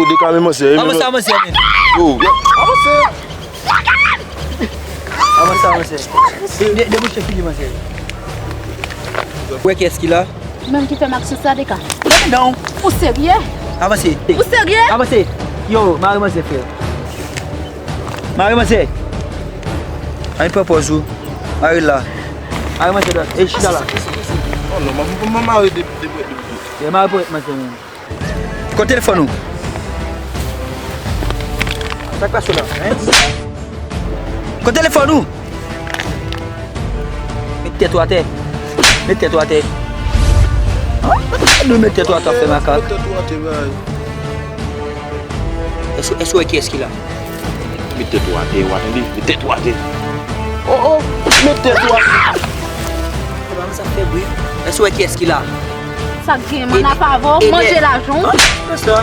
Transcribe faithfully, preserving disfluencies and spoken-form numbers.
Dekame manzè. Avanse, avanse, men. Yo, yo. Avanse. Avanse, avanse. De- Debouche figi manzè. Ou wè kiyès ki la? Ou menm ki fè m aksyon sa, Deka. Non. Ou serye? Avanse. Ou serye? Avanse. Yo, mare manzè, frè. Mare manzè. Ann pran pòz ou. Mare la. Mare manzè la. E chita la. Oh non, mwen mare de de bwèt de bwèt. E mare pòz manzè menm. Kote telefòn ou? Sa k pase la? Hein? Kote telefòn ou? Met tèt ou atè. Met tèt ou atè. Nou met tèt ou atè, fè makak. Met tèt ou atè, bay. Èske èske ou wè kiyès ki la? Met tèt ou atè, ou atande? Met tèt ou atè. Oh, oh, met tèt ou atè. Epa, sa fè bri. Èske ou wè kiyès ki la? Sa k gen, man ap avè w, manje lajan w. Fè sa.